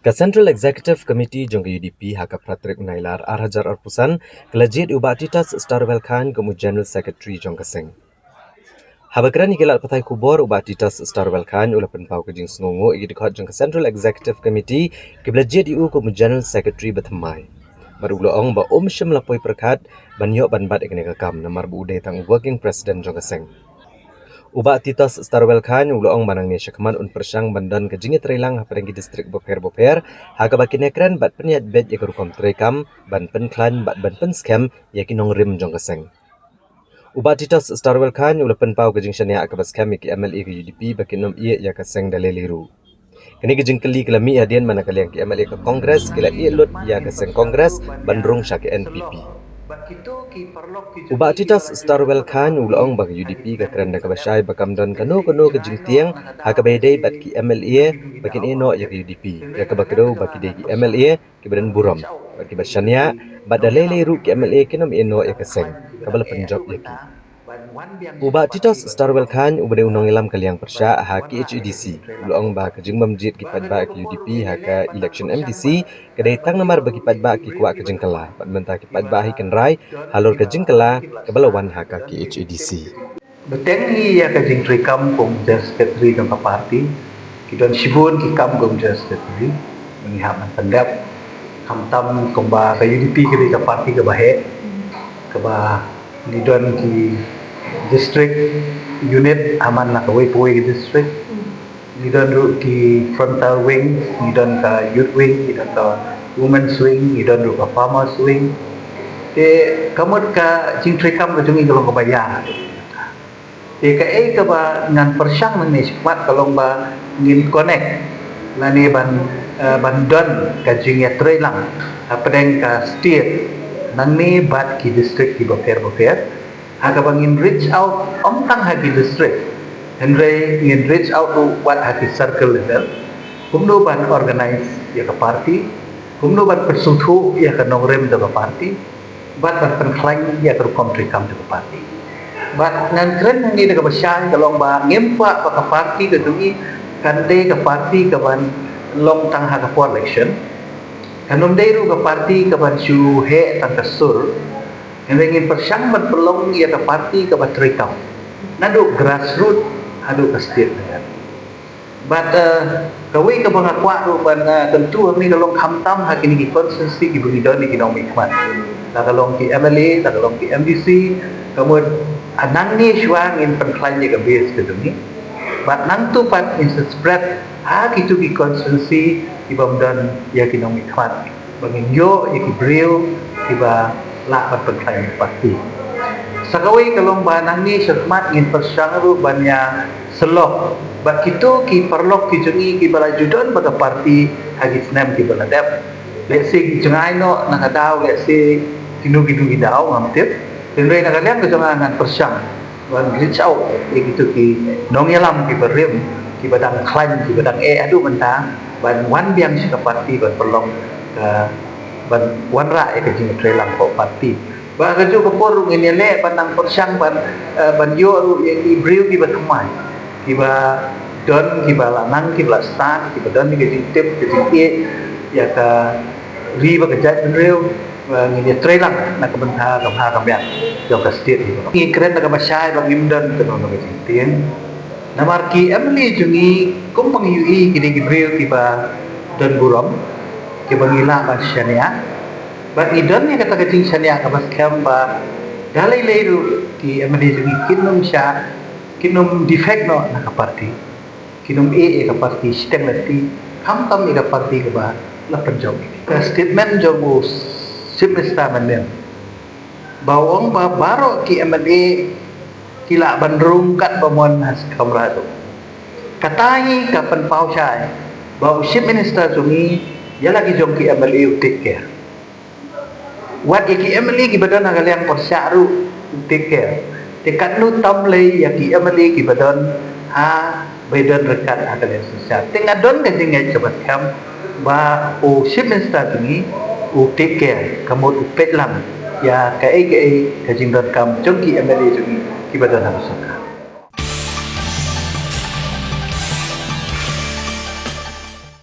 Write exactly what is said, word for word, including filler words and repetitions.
Ka Central Executive Committee jong ka U D P ha ka phra tarik u Nailar ar hajar arphew san ka la jied ïa u Bah Titus Starwell Chyne kum u General Secretary jong ka seng. Haba kren ïa ki lad pathai khubor, u Bah Titus Starwell Chyne u la pynpaw ka jingsngewnguh ïa ki dkhot jong ka Central Executive Committee kiba la jied ïa u kum u General Secretary ba thymmai. Bad u la ong ba um shym la poi pyrkhat ban ïoh ban bat ïa kane ka kam namar ba u dei tang u Working President jong ka seng. U Bah Titus Starwell Chyne u la ong ba nangne shakhmat un pyrshang ban don ka jingïatreilang hapdeng ki district bapher bapher ha kaba kin ïakren bad pynïaid beit ïa ka rukom treikam ban pynkhlaiñ bad ban pynskhem ïa ki nongrim jong ka seng. U Bah Titus Starwell Chyne u la pynpaw ka jingshaniah kaba skhem ïa ki M L A ka U D P ba kin ym ïeh ïa ka seng da lei lei ruh. Kane ka jingkylli ka la mih hadien ba na ka liang ki M L A ka Congress ki la ïeh lut ïa ka seng Congress ban rung sha ka N P P. U Bah Titus Starwell Chyne u la ong ba ka U D P ka kren da kaba shai ba kam don kano kano ka jingtieng ha kaba ïadei bad ki M L A ba kin ïeh noh ïa ka U D P, ïa kaba kdew ba ki dei ki M L A kiba don burom bad kiba shaniah, bad da lei lei ruh ki M L A kin ym ïeh noh ïa ka seng kaba la pynjop ïa ki. U Bah Titus Starwell Chyne uba dei u nongïalam ka liang pyrshah ha K H A D C u la ong ba ka jingbym jied ki paidbah ka U D P ha ka election M D C ka dei tang namar ba ki paidbah ki kwah ka jingkylla bad mynta ki paidbah hi kynrai halor ka jingkylla kaba la wan ha ka K H A D C. Bteng hi ïa ka jingtreikam kum General Secretary jong ka party, ki don shibun ki kam kum General Secretary, ngi hap ban pyndep, khamtam kumba ka U D P ka dei ka party kaba heh, kaba ngi don ki district unit ha man la kawei pa kawei ka district. Ngi don ruh ki frontal wing, ngi don ka youth wing, ngi don ka women's wing, ngi don ruh ka farmers wing. Te ka mut ka jingtreikam ka jong ngi ka long kaba ïar. Te kaei kaba ngan pyrshang nangne shakhmat ka long ba ngin connect lane ban, eh, ban don ka jingïatreilang hapdeng ka state nangne bad ki district kiba pher ba pher. Ha kaba ngin reach out ym tang ha ki district, hynrei ngin reach out ruh wat ha ki circle level. Kumno ban organize ïa ka party, kumno ban pynsngewthuh ïa ka nongrim jong ka party, bad ban pynkhlaiñ ïa ka rukom treikam jong ka party. Bad ngan kren hangne da kaba shai ka long ba ngim kwah ba ka party ka jong ngi kan dei ka party kaban long tang ha ka por election. Kan ym dei ruh ka party kaban shu heh tang ka sur. Hynrei ngin pyrshang ban pynlong ïa ka party kaba treikam naduh grassroots haduh ka state level. Bad, eh, kawei kaba nga kwah ruh ban, eh, kyntu hangne ka long khamtam ha kine ki constituency kiba ngi don ïa ki nongmihkhmat. La ka long ki M L A, la ka long ki M D C, ka mut, ah, nangne shuwa ngin pynkhlaiñ ïa ka base ka jong ngi. Bad nangta pat ngin sa spread ha kito ki constituency kibym don ïa ki nongmihkhmat. Ba ngin ïoh ïa ki briew kiba lah ban pynkhlaiñ ïa ka party. Sa kawei ka long ba nangne shakhmat ngin pyrshang ruh ban ïa syllok bad kito ki paralok ki jong ngi kiba la ju don bad ka party ha ki snem kiba la dep. Lehse ki jngai noh na ka daw, lehse kino kino ki daw ngam tip. Hynrei na ka liang ka jong nga ngan pyrshang ban reach out ïa kito ki nongïalam kiba rim, kiba dang khlaiñ, kiba dang eh haduh mynta ban wan biang sha ka party ban pynlong ka, ban wanrah ïa ka jingtreilang ka party. Ba ha kajuh ka por ruh ngin ïaleh ban nang pyrshang ban, eh, ban ïoh ruh ïa ki briew kiba thymmai, kiba don, kiba la nang, kiba la stad, kiba don ïa ka jingtip, ka jingeh ïa ka ri bad ka jaitbynriew. Ba ngin ïatreilang na ka bynta ka bha ka miat jong ka state hi. Ngi kren da kaba shai ba ngim don kano kano ka jingtieng. Namar ki M L A jong ngi kumba ngi ïohi ki dei ki briew kiba don burom, kiba ngi lah ban shaniah. Bad ngi don ïa kata ka jingshaniah kaba skhem ba da lei lei ruh ki M L A jong ngi kin ym shah, kin ym defect noh na ka party. Kin ym eh ïa ka party shiteng lynti, khamtam ïa ka party kaba la pynjop. Ka statement jong u Chief Minister mynnin ba u ong ba baroh ki M L A ki lah ban rung katba mon ha shi kamra ruh. Kata hi ka pynpaw shai ba u Chief Minister jong ngi ïa la ki jong ki M L A u take care. Wat ïa ki M L A kiba don ha ka liang pyrshah ruh u take care. Te katno tam lei ïa ki M L A kiba don ha, ba don ryngkat ha ka liang synshar. Te nga don ka jingngeit kaba skhem ba u Chief Minister jong ngi u take care, ka mut u peit lang ïa kaei kaei ka jingdonkam jong ki M L A jong ngi kiba don ha ka sorkar.